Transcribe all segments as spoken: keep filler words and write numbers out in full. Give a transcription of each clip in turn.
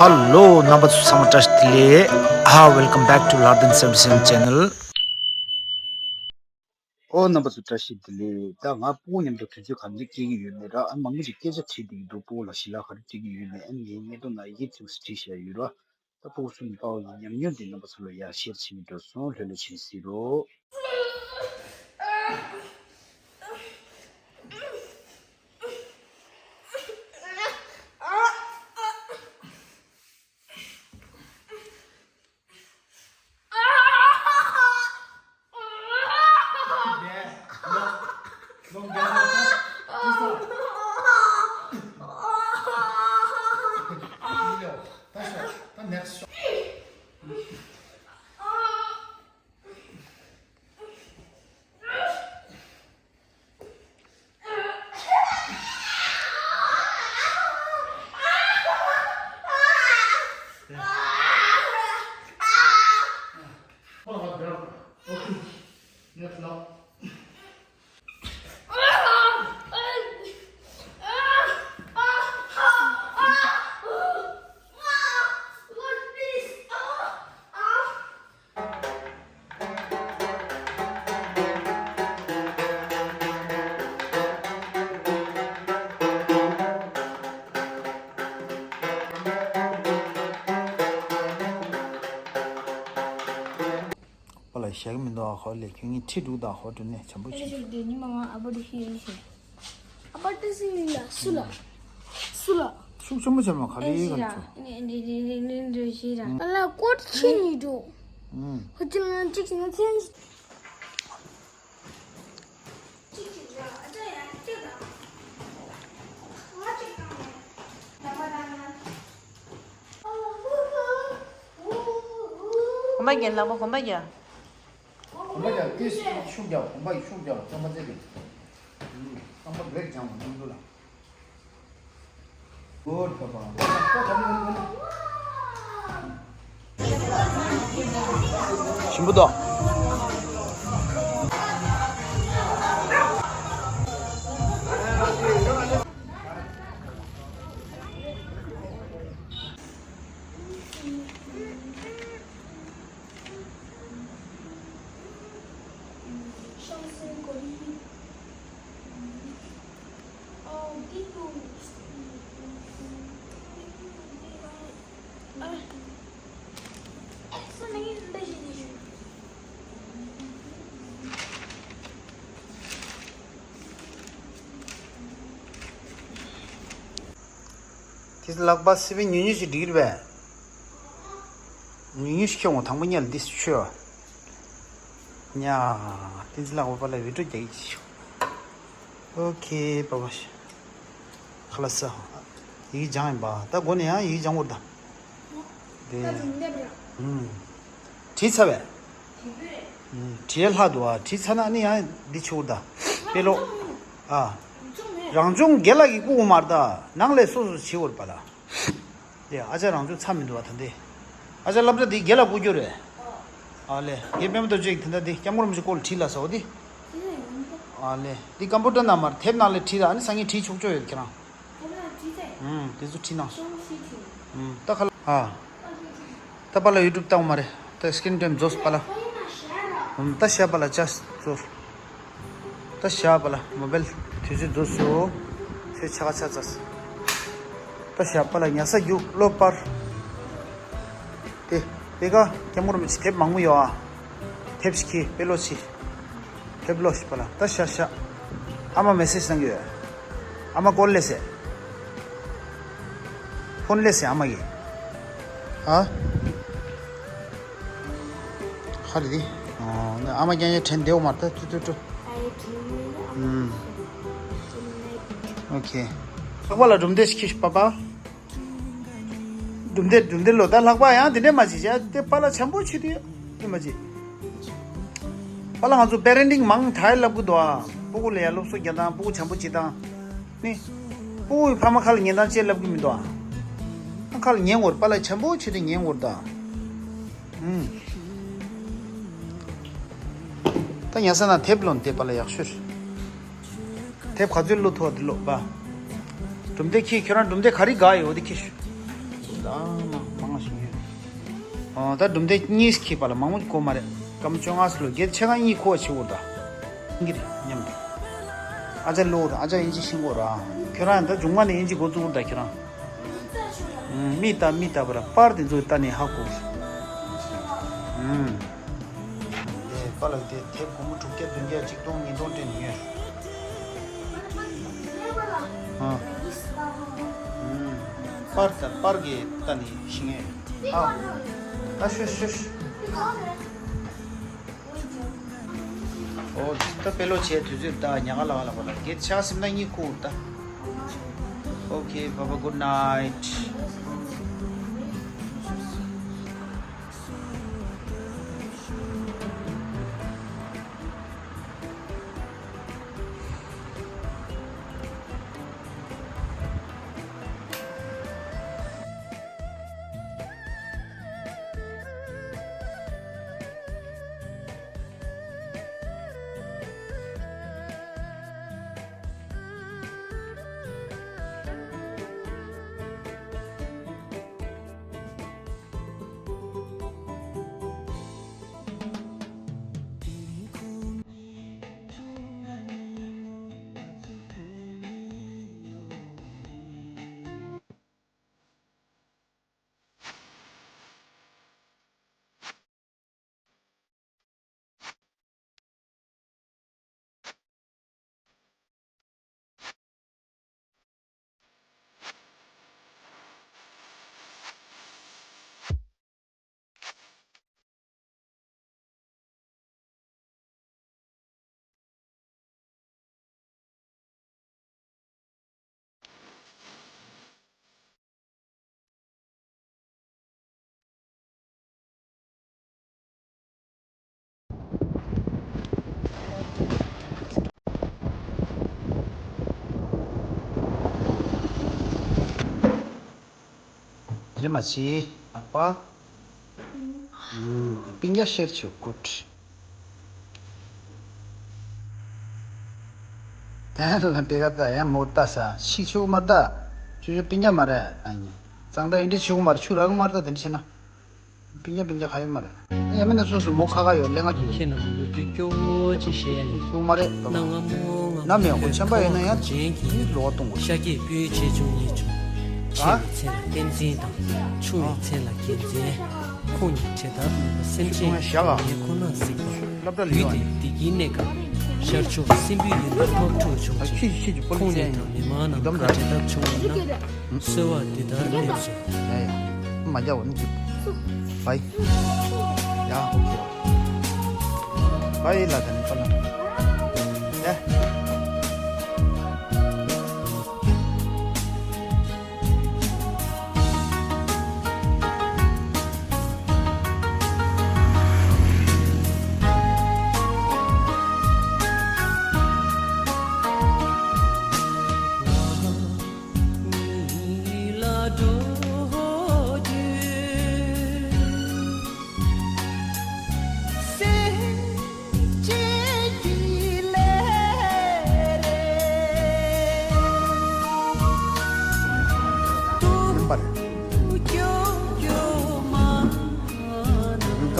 Hello རྣམ་པ་ཚོ་ཚང་མ་བཀྲ་ཤིས་བདེ་ལེགས། ཨ། Welcome back to Lardin seventy seven channel. ཨོ་རྣམ་པ་ཚོ་བཀྲ་ཤིས་བདེ་ལེགས། ད་ང་སྤུ་གུ་མཉམ་དུ་དུས་ཚོད་ག་འདྲ་སྐྱེལ་གྱི་ཡོད་མེད་ར། ཨ། མང་པོ་ཞིག་སྐད་ཆ་དྲིས་བསྡད་ཀྱི་འདུག་སྤུ་གུ་ལ་ཞི་ལ་ག་རེ་སྤྲད་ཀྱི་ཡོད་མེད། ཨ། ངའི་བརྙན་ཐུང་ནང་ཡིག་ཅིག་བྲིས་བཞག་ཡོད་ར། ད་སྤུ་གུ་གསུམ་པའོ་ཡི་ཉམས་མྱོང་དེ་རྣམ་པ་ཚོ་ལ་ཡར་ཤེར་བྱེད་མི་འགྲོ་སོང་། ལྷོད་ལྷོད་བྱེད་ཟེར་རོ། པ་ལ་ཞག་མི་འདུག་ཨ་ཁོ་ལས་ཁྱོད་ངའི་ཁྲི་དྲུག་དང་ཧོ་དྲུག་ནས་བྱམས་པོ་ཨེ་བྱེད། ཞིག་དེ་ཉི་མ་ང་ཨ་པ་དུ་ཤི་ཡིན་ཞེས། ཨ་པ་དུ་སི་ལ་སུ་ལ། སུ་ལ། ཤུགས་ཆེན་པོ་བྱས་མ་ག་ལེ་ཨེ་ཞིག་ག་ར་ཚོ། ནི་ནི་ནི་ནི་ནི་ཞིག་ར། ཨ་ལ་ཀོད་ཆི་ནི་འགྲོ། ཨུམ། ཧོ་ཅི་ང་ཅིག་ང་ཚན། གོམ་པ་རྒྱག་ལག་པ་གོམ་པ་རྒྱག་གོམ་པ་རྒྱག་ཏིས་ཤུགས་རྒྱག་གོམ་པ་ཡི་ཤུགས་རྒྱག་རྐང་པ་རྩེ་གི་རྐང་པ་བྲེག་སྦྱང་བ་མཉམ་དུ་ལ། ཞིམ་པོ་འདུག་དེ་ལག་པ་སི་པན་ཉུང་ཉུང་ཞིག་འགྲིག་རེད་པས། ཉུང་ཉུང་ཞིག་ཁྱོད་ངོ་དང་པོ་ཉལ་འདི་ཆོས། ཉ། བསྟན་འཛིན་ལགས་པ་ལ་བི་ཌིའོ་རྒྱག་གི་ཆོག་ཨོ་ཁེ་པ་པ། ཁ་ལ་ས། ཡིག་སྦྱང་ཡིན་པ། ད་འགོ་ནས་ཡང་ཡིག་སྦྱང་བར་ད། དེ། ཨུམ། བྲིས་ཚར་བས། ཨུམ། བྲིས་ལྷག་འདུག་ཨ། བྲིས་ཚར་ན་ནི་ཡང་འདི་ཆོག་ད། དཔེ་ཀློག་ཨ། རང་སྦྱོང་རྒན་ལགས་ཀྱི་སྐུ་ངོ་མར་ད། ནང་ལས་སོ་སོ་བྱེད་བར་པ་ལ། དེ་ཨ་ཅག་རང་ཚོ་ཚ་མི་འདུག་བ་ད་འདི། ཨ་ཅག་སློབ་གྲྭ་འདི་རྒན་ལ་བསྐུར་རྒྱུ་རེད། ཨ་ལེ། རྒན་པད་མ་རྡོ་རྗེ་ཡིས་དེ་འདྲ་འདི་སྐྱབས་མགོན་རིན་པོ་ཆེ་སྐོར་ལ་བྲིས་ལ་ཟ་བ་འདི། ཨ་ལེ། འདི་ཀམ་པུ་ཊར་ནང་མར་དེབ་ནང་ལ་བྲིས་ལ་ཨ་ནི་སང་ཉིན་བྲིས་ཆོག་ཆོག་ཡོད་ཁྱེད་རང་། ཨུམ། དེ་ཚོ་བྲིས་གནང་། ཨུམ། ད་ཁ་ལ་ཨ། ད་པཱ་ལགས་ཡུ་ཊུབ་བཏང་མ་རེད། ད་སི་ཀིན་ཊའིམ་རྫོགས་པཱ་ལགས། ཨུམ། ད་ཤ་པཱ་ལགས་ཅཱརྗ་རྫོགས། ད་ཤ་པཱ་ལགས་མོ་བེལ་དུས་ཚོད་རྫོགས་སོ། ཚེ་ཆ་ག་ཆ་ཚ། ད་ཤ་པཱ་ལགས་ཉལ་ས་རྒྱུགས་ལོ་པར། དེ་དེ་ག་སྐྱབས་མགོན་རིན་པོ་ཆེ་དེབ་མང་པོ་ཡོད་ཨ། དེབ་ཞིག་གིས་དཔེ་ཀློག་བྱེད། དེབ་ཀློག་ཞིག་པཱ་ལགས། ད་ཤ་ཤ། ཨ་མ་མེ་སེ་ཇི་གནང་གི་ཡོད། ཨ་མ་ཀོལ་ལས་ཟེར། ཕོན་ལས་ཟེར་ཨ་མ་གིས། ཨ། ཧ་རེ་དེ། ཨོ། ཨ་མ་རྐྱང་རྐྱང་དྲན་བདེ་བོ་མ་རེད་ད་ཏུ་ཏུ་ཏུ། ཨུམ། ཨོ་ཁེ། ལྷག་པ་ལ་སྒྲུབ་སྡེ་ཞིག་ཁྱེར་ཤོག་པཱ་པཱ། སྒྲུབ་སྡེ་སྒྲུབ་སྡེ་ལོ། ད་ལྷག་པ་ཡང་དེ་འདྲས་མ་བྱེད་བྱ་དེ་པཱ་ལགས་བྱམས་པོ་བྱེད་དུས་ཨེ་མ་བྱེད། པཱ་ལགས་ང་ཚོ་པེ་རེན་ཊིང་མང་དྲགས་ལབ་གི་འདུག་ཨ། སྤུ་གུ་ལ་ཡ་སློབ་གསོ་རྒྱག་སྟངས། སྤུ་གུ་བྱམས་པོ་བྱེད་སྟངས་ནི། སྤུ་གུའི་ཕ་མ་ཁ་ལ་ཉན་སྟངས་བཅས་ལབ་གི་མི་འདུག་ཨ། ཁ་ལ་ཉན་དགོས་རེད། པཱ་ལགས་བྱམས་པོ་བྱེད་དུས་ཉན་དགོས་རེད་ད། ཨུམ། ད་ཉལ་ས་ན་དེབ་ལོན་དེ་པཱ་ལགས་ཡག་ཤོས། དེབ་ག་ཚོད་ཀློག་ཐུབ་པ་དེ་ཀློག་པ། སྒྲུབ་སྡེ་ཁྱེར། ཁྱོད་རང་སྒྲུབ་སྡེ་ག་རེ་དགའ་ཡོད་དེ་ཁྱེར་ཤོག་ད་མང་མང་ཞིག་ཡོད། ཨོ་ད་སྒྲུང་དེབ་གཉིས་ཁྱེར་པ་ལ་མང་མོ་གོ་མ་རེད། སྐར་མ་བཅོ་ལྔ་ཙམ་ལོ་བརྒྱད་ཆ་ག་གཉིས་ཁོ་བ་ཆེ་བོ་ད། ཨིན་གི་རེད་སྙམ་གི། ཨ་ཅག་ལོ་ར་ཨ་ཅག་ཨིན་ཇི་ཤེས་གོ་ར། ཁྱོད་རང་ད་མཇུག་མ་ནས་ཨིན་ཇི་འགོ་བཙུགས་ད་ཁྱོད་རང་། ཨུམ། མི་ལྟ་མི་ལྟ་བར་པར་དེ་ཚོ་ལྟ་ནས་ཧ་གོ། ཨུམ། དེ་པཱ་ལགས་དེ་དེབ་སྒོར་མོ་དྲུག་བརྒྱ་བདུན་བརྒྱ་གཅིག་སྟོང་ཉིས་སྟོང་སྤྲད་ནས་ཉོས། ཨ། ཨུམ། པར་ལྟ་པར་གྱི་ལྟ་ནས་ཤེས་ངེས། ཨ། ད་ཤོད་ཤོད་ཤོད། ཨོ། ད་དཔེ་ལོ་བྱས་དུས་ཚོད་ད་ཉག་ག་ལག་ལག་པ་ལ་གེད་ཆག་སེམས་ན་གཉིད་ཁུག་ད། Okay, Baba, good night. རེ་མ་ཆི་ཨ་པ། སྤུན་ཀྱག་ཤེར་ཆོག་གུད། དེ་ལ་དེ་ག་ད་ཡང་མོ་ལྟ་ས་ཤི་ཆོག་མ་ལྟ། ཆུ་ཆུ་སྤུན་ཀྱག་མ་རེད། ཨ་ནི་གཙང་སྦྲ་ཡིན་འདྲི་ཆོག་མ་རེད། ཆུ་རག་མ་རེད། ད་དེ་འདྲ་བྱས་ན། སྤུན་ཀྱག་སྤུན་ཀྱག་ཁ་ཡོད་མ་རེད། ཡ་མིན་ན་སོ་སོ་མོ་ཁ་ཁ་ཡོད་ལས་ང་ཆུ་ཆུ། ཁྱེད་རྣམས་ལུས་པོ་སྐྱོ་བོ་ཅིག་བྱས་ནས། ཆོག་མ་རེད་ད་བ། ནམ་ཡང་ཁོ་ཆམ་པ་ཡོད་ན་ཡང་ཅན་གྱི་ལོ་བ་གཏོང་དགོས། ཤཱཀྱའི་སྤུན་ཆེ་ཆུང་གཉིས་བྱུང་། ཆེ་ཨ། བའི་མཚན་ལ་བསྟན་འཛིན་དང་། ཆུང་བའི་མཚན་ལ་རྒྱལ་མཚན། ཁོང་གཉིས་གྲལ་ལྟར་སེམས་ཅན་ཆུང་བའི་ཞག་ལ་ངས་ཁོ་ན་གཟིགས་པ། སློབ་གྲྭ་ལ་ཡོད་ཨ་ནི། དུས་དེའི་གནས་སྐབས་ཤར་ཕྱོགས་སྲིན་པོའི་ཡུལ་ནས་ཕག་ཕྲུག་བྱུང་ཨ། ཅིང་ཁྱེད་ཀྱི་ཁྱེད་ཀྱི་པོ་ལི་ཁོང་གཉིས་ཙན་དང་མི་མང་རྣམས་ཡིན་ག་དམ་གྲལ་ལྟར་བྱུང་བ་ན་གསོལ་བ་འདི་ལྟར་སླེབས་སོ། ཡ་ཡ། མ་རྒྱག་པ་ནི་ཅིག་བའི། ཡ་ཨོ་ཁེ། བའི་ལ་དང་པ་ལ། ཡ།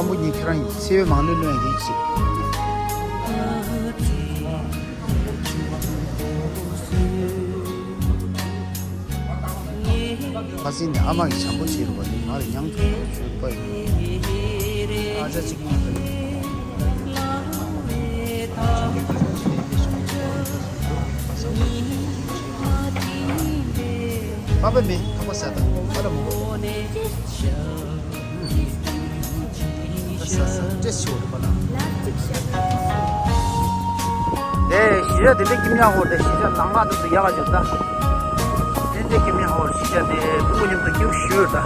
སྐམ་པོ་གཉིས་ཁྱེད་རང་ཡིན། སེ་བའི་མང་ལོས་ལོས་ཡིན་ཞིག་ཁ་སང་ནས་ཨ་མ་གིས་བྱམས་པོ་བྱེད་རོགས་ནས་ང་ལ་མྱང་ཆུང་ཆུང་ཞུ་པ་ཡིན། ཨ་ཅག་གཅིག་ཉལ་ཐ་ཡིན། པ་པ་མེ་ཁ་པ་ས་ད་པ་ལ་མོ། ས་ས་ཏྲེ་སི་ཡོད་པ་ལ། དེ་གཞིས་ཆགས་དེ་འདྲའི་ཁྱིམ་ཡག་ཧོར་དེ་གཞིས་ཆགས་ནང་ལ་དུ་ཡག་ཡོད་ད། དེ་འདྲའི་ཁྱིམ་ཡག་ཧོར་གཞིས་ཆགས་དེ་ཕྲུ་གུ་མཉམ་དུ་སྐྱིད་པོ་ཞུ་ཡོད་ད།